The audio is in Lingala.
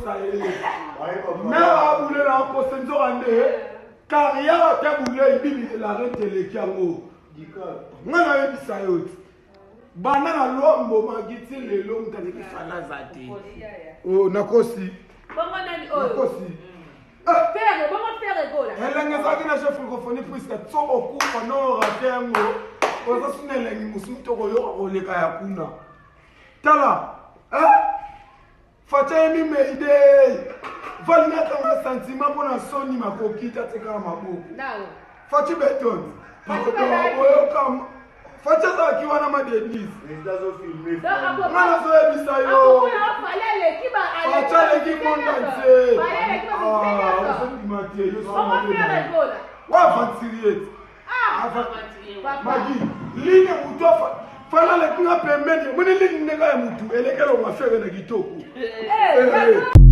Mère abule na akosa nzoka nde carrière ata bule bibi la rente eleki yango. Nga nayebisa yo ti banda na lwambo magiti lelo moto aleki fala aza te. Oh, nakosi. Nakosi. Elenge ezalaki na jeu francophonie puisque so okufa no rate yango oza suna elengi mosusu tokoyoka koleka ya kuna. Tala eh? Fatshi ayembi Mayday. Valinga kanga sentiment mpo na soni makoki ta tekaka maboko. Fatshi Beton. Oyoka Fatshi azalaki wana ma Denise. Nga nazoyebisa yo. Fatshi aleki monde entier. Ah, ozondima te. Yo wa aventurier. Magi, ligne moto fana aleki nga pembeni omoni ligne ndenge ya motu eleki elonga fere na kitoko. Eh, eh.